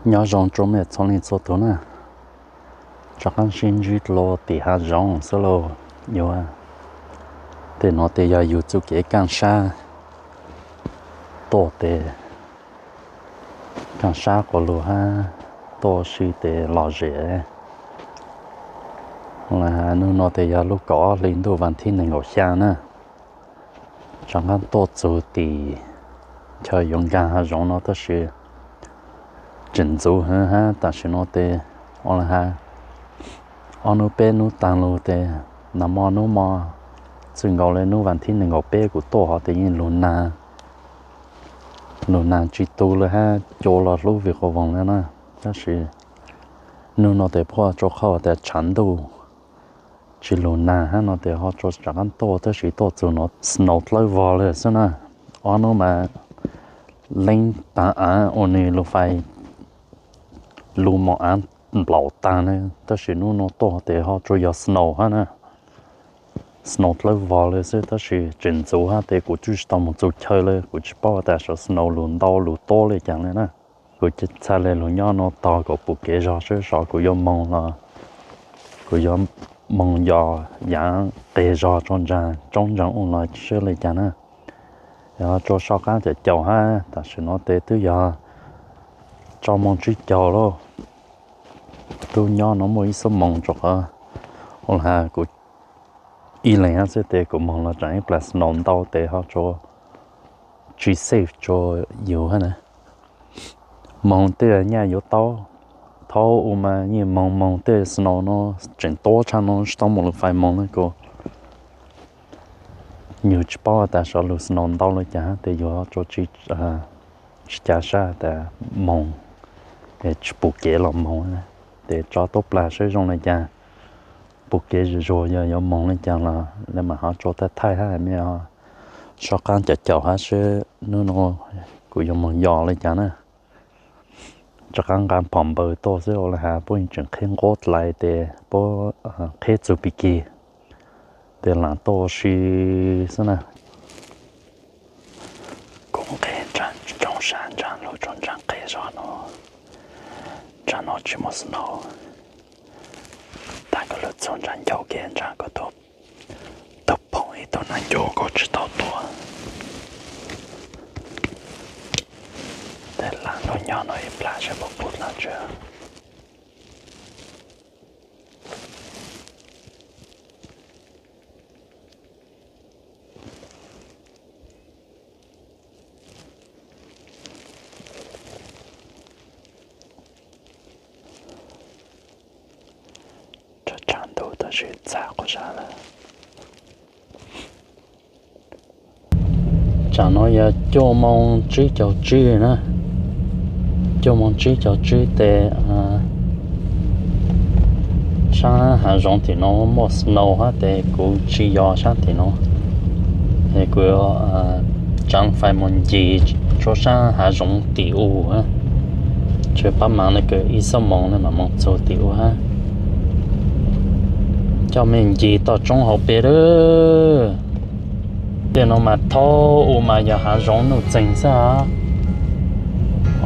Nyob zoo rua mej txhua leej txhua tug na, rov qaab sib ntsib dlua tim hav zoov xwb lauj. Yuav, tej nuav tes yog yug txuj kev kaaj sab, tuaj tes kaaj sab quas lug hab tuaj si tes lom zem. Ua le has nub nua tes yog lub kaum ob hli ntuj vas thib neeg nkaum xyaa na, rov qaab tuaj txug tim chaw yuav nkaag hav zoov no tab sis tseem ntxuv hab. Tam sim no tes ua le has ob nub peb nub taag lug tes, nag mo nub mo txwj nkaus le nub vas thib neeg nkaum peb kuv tuaj hov tes yeej lug naag, lug naag tsi tu le hab cua los hlub vim quas voog le na. Tab sis nub nua tes puab tso qhov tas tshav ntuj tsi lug naag hab no tes ho tso rov qaab tuaj tab sis tuaj txug nuav snow dlawb vog le xwb na. Ob nub mas leeb taag aav ua nwg lug fais lug moog aav nplaum taag le, tab sis nub nua tuaj tes ho tsuas yog snow hab na. Snow dlawb vog le xwb tab sis tseem ntxuv hab tes kuv tsi tau moog txug chaw le kuv tsi paub tas snow lug ntau lug tuab le caag le na. Kuv txhaj le lug nyob nua tog kuas pum kev zog seb sov kuv yuav moog los kuv yuav moog yos yaav qeg zog rua ntsaa tsoob ntsaa ub los seb le caag na. Yog rua soj qaab caum caum hab tam sim no tes twb yog rau moos tsib caug lauj. Tub nyob no muaj ib xuab moos rua qhov ua le has kuv ib leeg hab xwb tes kuv moog los tseem ib plag snow ntau tes ho tsuas tsi safe rua yug hab na. Moog tej nyaj yuav taub, thaub u mas yeej moog moog tej snow no tseem tuab tshaj no tsi tau moog lug fais moog le kuv. Yug tsi paub tas sov lug snow ntau le caag hab tes yug tsuas tsi ca sab tas moog es tsi pum kev los moog tes tso tuab plag seb zoo le caag. Pum kev zuag zuag yog yuav moog le caag los le maam ho tsuas thaij thaij hab mej soj qaab caum caum hab seb nub nua kuv yuav moog yos le caag na. Rov qaab nqaa phom npaws tuaj xwb ua le has puab yeej tseem qheb nquab dlais tes puab qheb txug pig kig tes laam tuaj si xwb na. Kuv nqes ntsaa cooj sab ntsaa lug rua ntsaa qeg zog no, ntsaa no tsi muaj snow. Taag kws lug txug ntsaa ncauj kev ntsaa kuv tug phoom ib tug naav ncuav kuj tsi tau tuaj. Tes laam lug nyob no ib plag seb puas pum dlaab tsi. Tshav ntuj tab sis txag quas zag lawm. Tsam no yog cuaj moo tsib caug tsib na, cuaj moo tsib caug tsib tes, saab hav zoov tim no muaj snow hab tes kuv tsis yos saab tim no, es kuv tsaav fais mus ncig rua saab hav zoov tim u, tseg pab mas le kws ib xuab moos le mam moog txug tim u hab. Coj mej ncig toj roob hauv pes lawm. Tej no mas thaub u mas yog hav zoov nuj txeeg xwb os.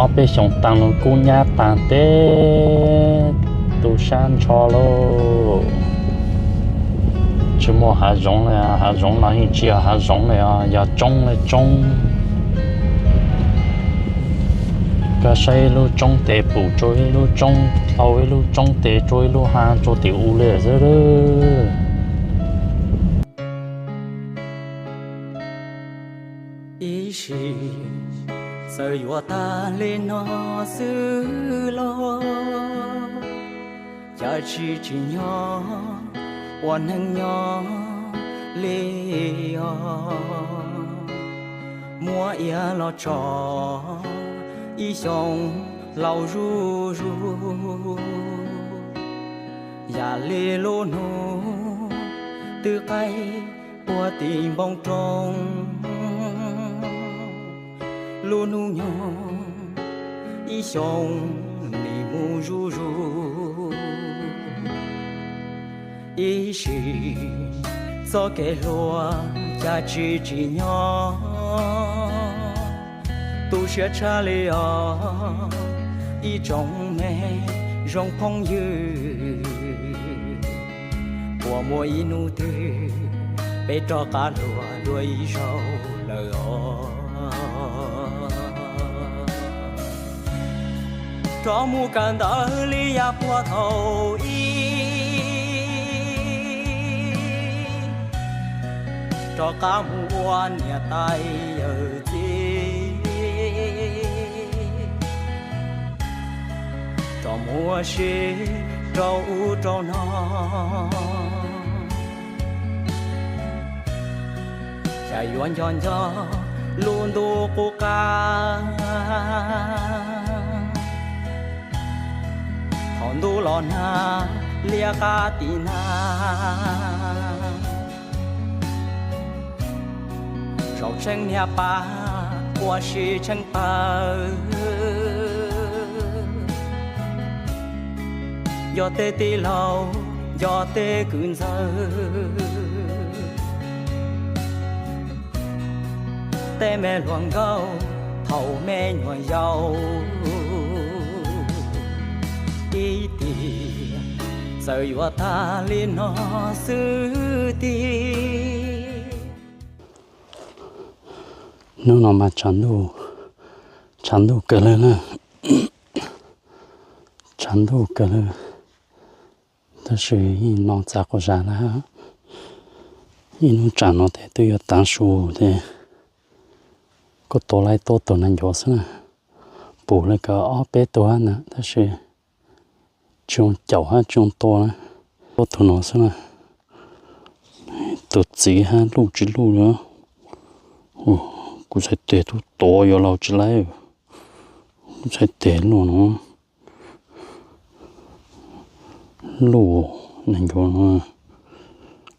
Ob peb xyoos taag lug kub nyab taag teb tu sab ntsho lauj. Tsis muaj hav zoov le, hav zoov no yeej tsis yog hav zoov le os, yog tsoob le tsoob. Koj saib ib lub tsoob tes pum rua ib lub tsoob, dlhau ib lub tsoob tes rua ib lub haav rua tim u le xwb. Ib sim txawm yuav taag le no xwb los, cas tsis tsim nyog ua neeg nyob li os. Muab iav los tso ib xyoos laus zuj zus, yam li lub nub twb qaij puag tim npoo roob. Lub nub nyoog ib xyoos nim mus zuj zus, ib sim txoj kev hluas cas tsis tsim nyog. Tu siab tshaj li os, Ib tsoom me zoo phooj ywg, puas muaj ib hnub twg peb rov qab hluas dua ib zaug lawm os? Rov mus kawm ntawv li yav puag thaum ub, rov qab mus ua niam tais yawm txiv, rov mus ua si rau ub rau no. Cas yuav nco nco lub ntuj qub qab, thaum ntuj los nag liab qab tim nag. Zaum tsheej niag pab ua si tsheej pawg, yog tej tij laug, yog tej kwv ntxawg, tej me hluas nkauj thaum me nyuam yaus ib tiam, txawm yuav tag li no xwb tiag. Hnub no mas tshav ntuj, tshav ntuj kawg li na, tshav ntuj kawg li. Tab sis yeej no txav quas zas na, ib hnub tsam no tes twb yuav tav su tes kuj tua laib tuaj tus nees ncuav xwb na. Pum li kaum ob peb tug hab ntag tab sis tsis zoo caum hab tsis zoo tua na. Tuaj tus no xwb na. Tus txiv hab luj tsis luj li. Kuv txhais tes tub tuav yuav laus tsis laib. Kuv txhais tes luj no. Luj, nees ncuav no.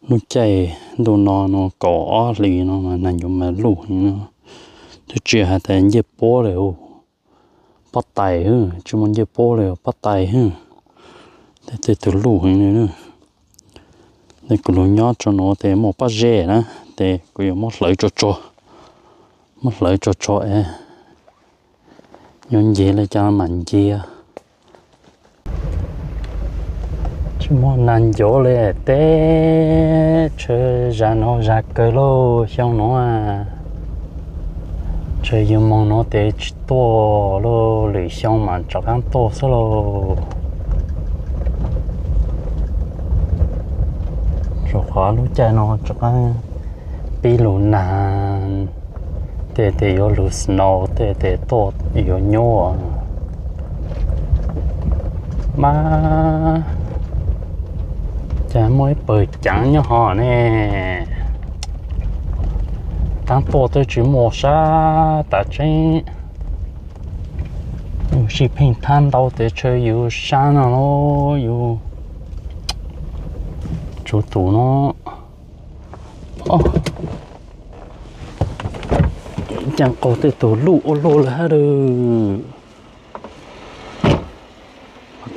Lub caij ntuj no no kaum ob hlis no mas nees ncuav mas luj heev no. Twb tsis hais tas ncej puab li, pob tais, tsis muaj ncej puab li, pob tais. Tej tej tug luj heev li. Tes kuv lug nyob tso nuav tes muaj pob zeb na, tes kuv yuav muab hlawv tso tso, muab hlawv tso tso es yuav nce li cas mam nce. Tsis muaj nees ncuav li teb chaws zag no zag kawg lauj xyoo nuav. Txawm yug moog nuav tes tsis tuaj lauj, lwm xyoo mas rov qaab tuaj xwb lauj. Rua qhov lub caij no rov qaab pib lug nag, tej tes yuav lug snow, tej tes tuaj yuav nyuaj. Mas cas muaj ib pawg caav nyob hov ne. Taab tuaj twb tsis muaj sab tav tseeb. Yus sib pheej thab ntau tes tsawg yus sab no lauj, yus tsuv tus no. Caaj qaug tej tug luj ua luaj lawm hab lawm.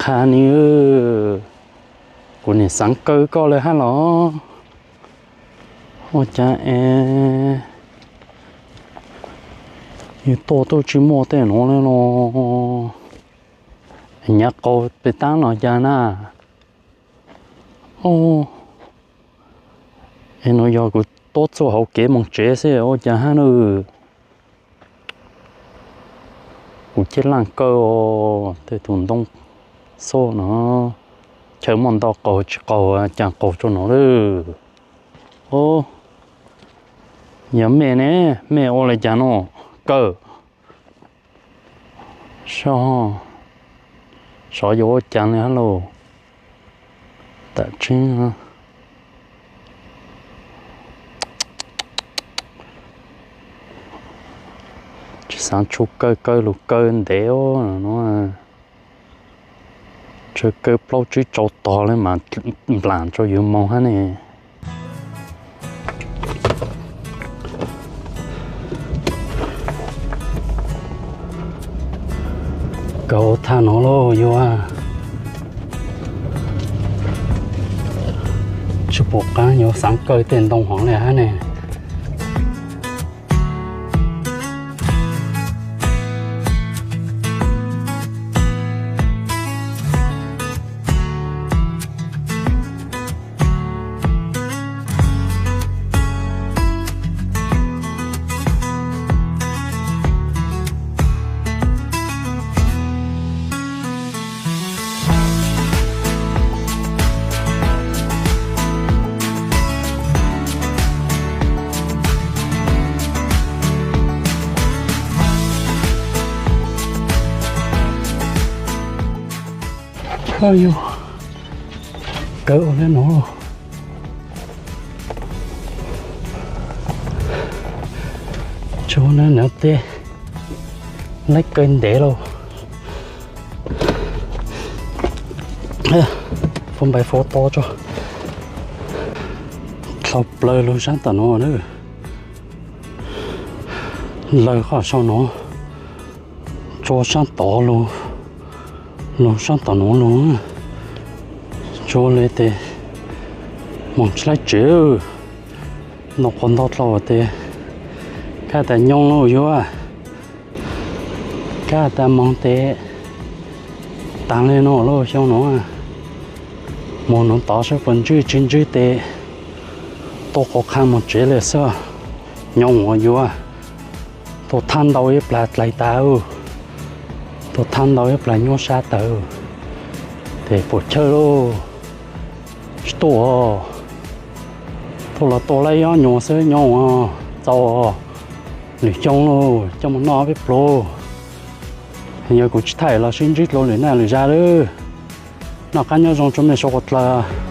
Qha ni, kuv nim xaav kaw koj lawm hab los? Ua caag es yus tuaj tuaj tsis muaj tej nuav le los? Nyav qaug pem taab no caag na? Es nuav yog kuv tuab txuj hauv kev moog tsev xwb ua caag hab na? Kuv caj laaj kaw os, tej tug ntoo xub no, chaw muaj nto qaug tsis qaug caag qaug rua nuav lawm. Yog mej ne, mej ua le caag no? Kaw. Sov, sov yuav ua caag le hab lauj? Tam tseeb tsis xaav tshuav kaw, kaw lug kaw ntev no. Tsawg kaw plaub tsib rau tog le mas nplaam rua yus moog hab ne. Kaw tag no lauj, yuav tsis pum qaab yuav xaav kaw tej ntoo hov le hab ne. Yog kawg ua li no, tsuas nyob tej laib kawg ntev lauj. Faus npaim faus to tso. Dlhau plaws lug sab tom no na. Lawg qhov sau no, tso sab tod lug, lug sab tom no lug, tso li tes moog tsis laib tsev. Nto qhov ntau dlhau tes, kaj tas nyob lauj yuav, kaj tas moog tes taag le no lauj xyoo no. Moog nuav tod saib puas ntswj tsis ntswj tes tuaj qhov qha moog tsev le xwb. Nyob ua yuav, tuaj thab ntau ib plag dlais tas, tuaj thab ntau ib plag nyuaj sab tas, tes puas chawj lauj. Tsis tuaj, tuaj los tuaj laib ob nyuas xwb nyob ua txaus lwm xyoo lauj, coj mus noj peb pluag. Yog kuv tsis thaij los sib ntsib dlua lwm naj lwm zag lawm. Noj qab nyob zoo tsoom mej suav dlawg.